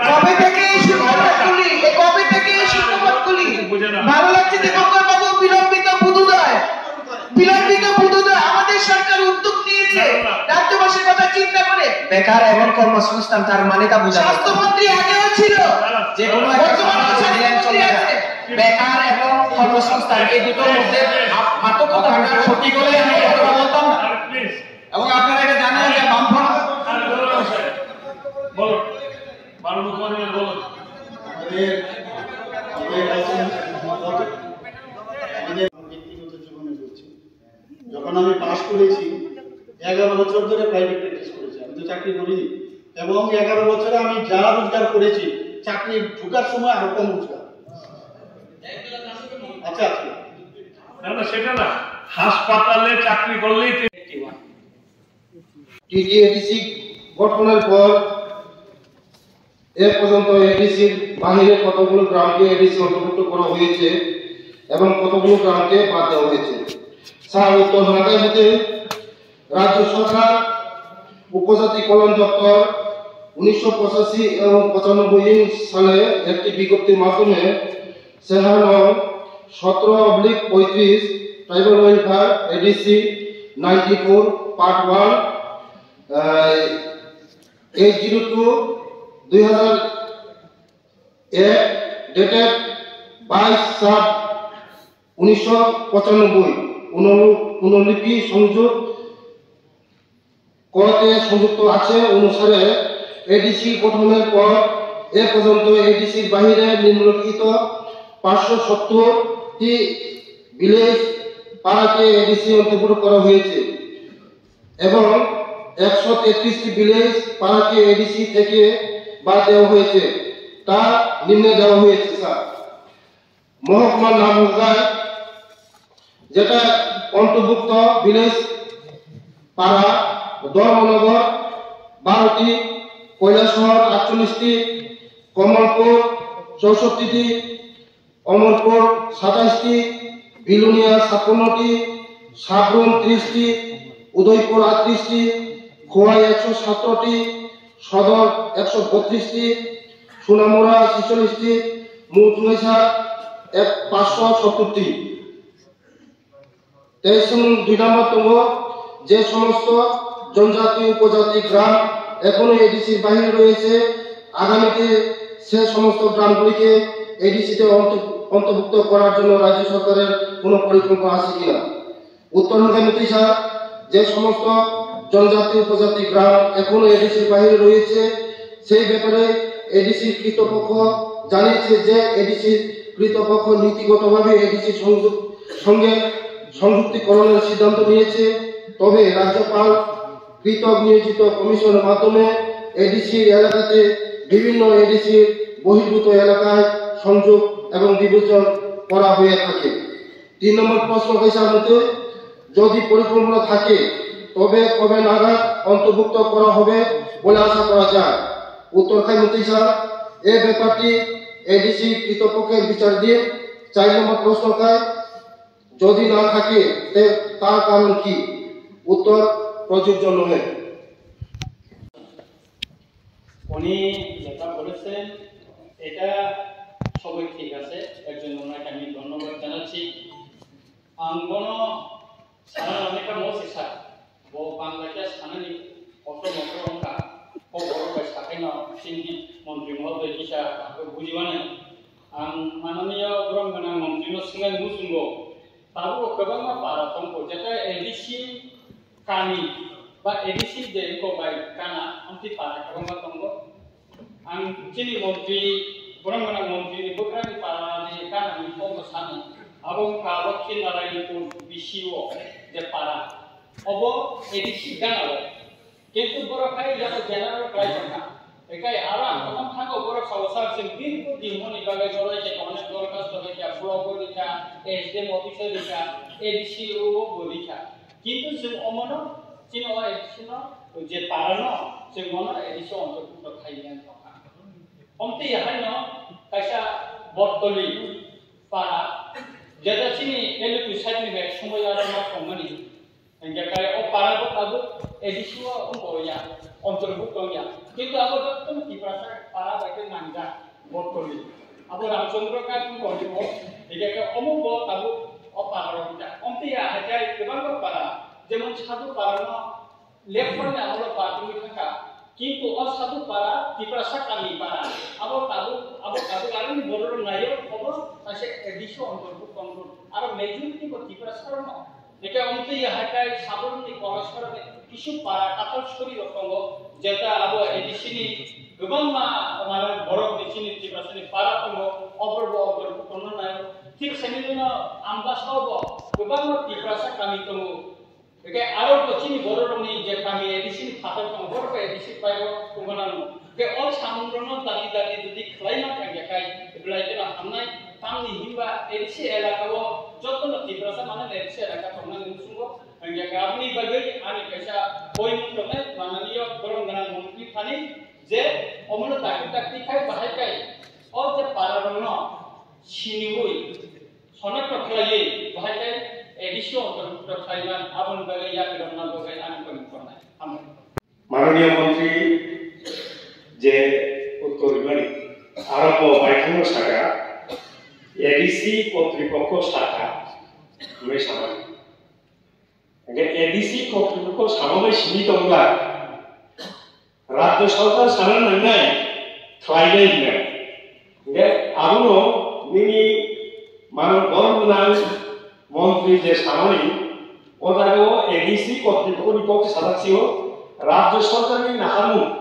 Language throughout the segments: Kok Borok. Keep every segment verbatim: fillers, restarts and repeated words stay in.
কবে থেকে এই শূন্যপদগুলি, এ কবে থেকে এই শূন্যপদগুলি? ভালো লাগছে দীপঙ্কর বাবু, বিলম্বিত বুধোদয়, বিলম্বিত বুধোদয়। আমাদের সরকার উদ্যোগ নিয়েছে রাজ্যবাসীর কথা চিন্তা করে। বেকার এবং কর্মসংস্থান, তার মানে তা বোঝা যাচ্ছে। স্বাস্থ্যমন্ত্রী আগেও ছিল, যে কোনো একটা বর্তমানে সমাজে স্বাস্থ্যমন্ত্রী চলে যায়। আছে। বেকার এবং কর্মসংস্থান, এই দুটোর মধ্যে পার্থক্য থাকার সত্যি করে আমি কথা বলতাম না। এবং আপনারা এটা জানেন যে বামফ্রন্ট বলো, বারো নম্বর বলো। আমাদের, আমাদের কাছে আমাদের ব্যক্তিগত জীবনে বলছি, যখন আমি পাস করেছি, এগারো বছর ধরে প্রাইভেট প্র্যাকটিস করেছি, আমি তো চাকরি করিনি। এবং এগারো বছরে আমি যা রোজগার করেছি, চাকরি ঢুকার সময় আরো কম রোজগার। আচ্ছা, আচ্ছা। না, না, সেটা না। হাসপাতালে চাকরি করলেই তো টিটিএডিসি গঠনের পর এ পর্যন্ত এডিসির বাইরে কতগুলো গ্রামকে এডিসি অন্তর্ভুক্ত করা হয়েছে এবং কতগুলো গ্রামকে বাদ দেওয়া হয়েছে? স্যার, উত্তর হাঙ্গাই হতে রাজ্য সরকার উপজাতি কল্যাণ দপ্তর উনিশশো পঁচাশি এবং পঁচানব্বই সালে একটি বিজ্ঞপ্তির মাধ্যমে সেহানং সতেরো অবলিক পঁয়ত্রিশ, tribal welfare, ADC ninety four, part one, eight zero two, দুই হাজার এক, ডেটেড বাইশ সাত উনিশশো পঁচানব্বই, অনু-, অনুলিপি সংযোগ করতে সংযুক্ত আছে অনুসারে এডিসি গঠনের পর এ পর্যন্ত এডিসির বাইরে নিম্নলিখিত পাঁচশো সত্তরটি ভিলেজ পাড়াকে এডিসি অন্তর্ভুক্ত করা হয়েছে এবং একশো তেত্রিশটি ভিলেজ পাড়াকে এডিসি থেকে বাদ দেওয়া হয়েছে। তা নিম্নে দেওয়া হয়েছে, স্যার। মহকুমার নাম অনুযায়ী যেটা অন্তর্ভুক্ত ভিলেজ পাড়া, ধর্মনগর বারোটি, কৈলাসহর আটচল্লিশটি, কমলপুর চৌষট্টিটি, অমরপুর সাতাইশটি, বিলোনিয়া ছাপ্পান্নটি, সাব্রুম ত্রিশটি, উদয়পুর আটত্রিশটি, খোয়াই একশো সতেরোটি, সদর একশো বত্রিশটি, সোনামুড়া ছেচল্লিশটি, মৌজুমেসা এক পাঁচশো সত্তরটি। তেইশ নং দুই নম্বর tongo, যে সমস্ত জনজাতি উপজাতি গ্রাম এখনো এডিসির বাইরে রয়েছে, আগামীতে সে সমস্ত গ্রামগুলিকে এডিসিতে অন্ত-, অন্তর্ভুক্ত করার জন্য রাজ্য সরকারের কোনো পরিকল্পনা আছে কিনা? উত্তর হাঙ্গাই মুতৈসা, যে সমস্ত জনজাতি উপজাতি গ্রাম এখনো এডিসির বাইরে রয়েছে, সেই ব্যাপারে এডিসি কর্তৃপক্ষ জানিয়েছে যে এডিসি কর্তৃপক্ষ নীতিগতভাবে এডিসি সংযোগ সঙ্গে সংযুক্তিকরণের সিদ্ধান্ত নিয়েছে। তবে রাজ্যপাল কর্তৃক নিয়োজিত কমিশনের মাধ্যমে এডিসির এলাকাতে বিভিন্ন এডিসির বহির্ভূত এলাকায় সংযোগ এবং বিবেচন করা হয়ে থাকে। তিন নম্বর প্রশ্ন হয়েছে আমাদের, যদি পরিকল্পনা থাকে, তবে কবে নাগাদ অন্তর্ভুক্ত করা হবে বলে আশা করা যায়? উত্তর খাই মন্ত্রী স্যার, এ ব্যাপারটি এডিসি কর্তৃপক্ষের বিচারাধীন। চার নম্বর প্রশ্ন খাই, যদি না থাকে, তে তার কারণ কি? উত্তর প্রযোজ্য নয়। উনি যেটা বলেছেন, এটা সবই ঠিক আছে, এর জন্য ওনাকে আমি ধন্যবাদ জানাচ্ছি। Ang bono sana nanai kha mo se sa, bo bangla khe sanani kotor motor wngkha, o borok bai sakhai no chini montri mohoday kisa bujibanai. Ang mananiya borom gana montri no swngani muchungo, tabuk kwbangma para tongkho, jeta A D C kami ba A D C je ko bai kana, amtwi para kwbangma tongo. Ang chini montri, borok gana montri ni bwkrani para ni gana ni kokno sano. Abo wngkha abo Khinalainipur B C O je para. Obo A D C gana o. Kintu borok hai yago general kwlai tongkha. Ekai aro ang tongmani thango borok sabo sar se bini ko din moni bagwi solai se tongmani dorkhas bagwi kya block o rikha, S D M office o rikha, A D C o bo rikha. Kintu chwng omono chini o A D C no je para no chwng mono A D C o ontorbhukto khai ya tongkha. Omtwi haino kaisa Bottoli para, jeta chini L P side ni bai sumai aro ma tongmani. Hingke kai o para bo tabuk A D C o wngbo ya, ontorbukto wngya. Kintu abo jotono Tiprasa para bai khe nangjak, botoli. Abo Ramchandra Ghat wngbo, hinkhe khe omo bo tabuk o para rok wngya. Omtwi ya hai khe kwbangma para, jemon Sadhu para no Lephorni amolo ba tongwi thangkha, kintu o Sadhu para Tiprasa kami para, abo tabuk, abo tabuk aroni bororok naio, obo kaisa A D C o ontorbukto tongo, aro majority bo Tiprasa rokno. Eke omtwi ya hai kai Sabormati college rokni kisu para katal sori rok tongo, jeta abo A D C ni kwbangma mane borok ni chini Tiprasa ni para tongo, oborok bo ontorbukto tongo naio. Thik sini jono Ambasa o bo kwbangma Tiprasa kami tongo. Eke aro bo chini bororokni je kami A D C ni phatar tongo, borok A D C bai bo tongma nango. Eke o samungrokno dati dati jodi khlaima thangya khai, belai kheno hamnai, tamni hinba A D C elaka o jotono Tiprasa mane A D C elaka tongnani muchungo thangya khai. Aboni bagwi ani kaisa poimung tongnai, mananiyo borom gwnang montri thani je omono dakti dakti khai bahai khai o je pararokno siniwi Sonakto khlaiwi bahai khe A D C o ontorbukto khlaiman aboni bagwi yapirokna bagwi ani koi mukhornai. Hambai. মাননীয় মন্ত্রী যে উত্তর দিবানি আরম্ভ বাইখানো শাখা এডিসি কর্তৃপক্ষ শাখা হয়ে সামাজিক Hingke A D C kokthumung kok sama bai simi tongla. Rajya sorkar sana nangnai, khlainai hinna. Hingke abono nini mano borok gwnang montri je samani, o jaga o A D C kokthumung kok ni kok sana sio, Rajya sorkar ni naharmung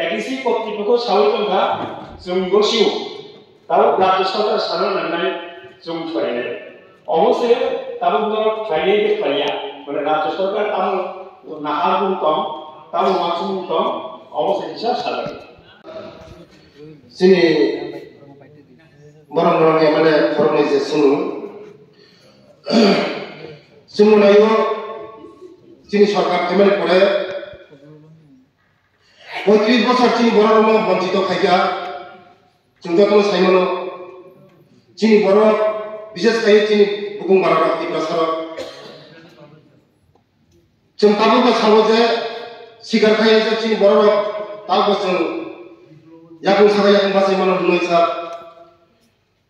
A D C kokthumung kok sawi tongkha, chwng bo sio. Tabuk Rajya Sorkar sana nangnai chwng khlainai. Obo se tabuk no khlainai khe khlaiya. Mane Rajya Sorkar tamo nahar bung tong, tamo uansukmung tong, obo se kisa sajak. Chini borok no M L A borok ni je sunu. Chwng naio chini sorkar M L A pore poitris bosor chini borok no bonchito khaikha. Chwng jotono sai mano, chini borok, bises khai chini bukung bararok, Tiprasarok. Chwng tabukbo sabo je, sikar khai je chini borok, tabukbo chwng yakung saka yakung bachai mano hwnwi sa.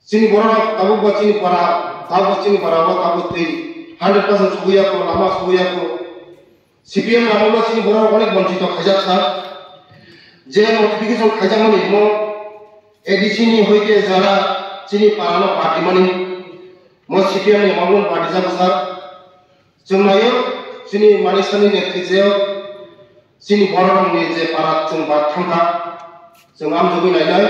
Chini borok tabukbo chini para, tabukbo chini para, tabukbo twi hundred percent subuya ko, lama subuya ko. C P M amolo chini borok onek bonchito khaijak sa. Je notification khaijakmani mo A D C ni hoite jara chini parano party mani mo C P M ni amolo party jak sa. Chwng naio chini Manisani netriteo chini borokni je para chwng bad thangkha. Chwng amjogwi nainai.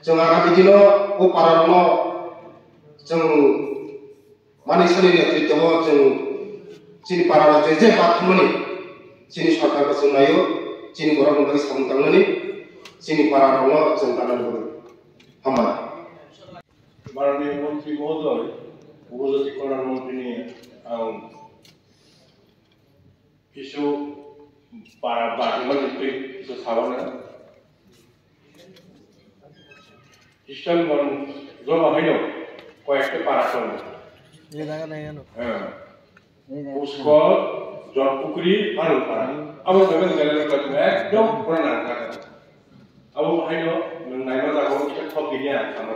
Chwng agami dino o parano chwng Mani sani netrito o chwng chini para rok je je bathumani chini sorkar bo chwng naio, chini borok ni bagwi samung tangnani, chini para rok no chwng tangnani bagwi. Hambai. Maranini montri mohodoy, Upojati Kalyan montri ni ang Kisu para bagi mani twi kisu sabana. Eastern Gon joba haino koyekta para tongo. Ye jaga nai ano. Heh. Puskol, Jotpukri, Harulpara. Abo jaga ni jaga ni ekdom pura nang kaka. Abo haino nwng naima jaga o kisa thok gini ang sama.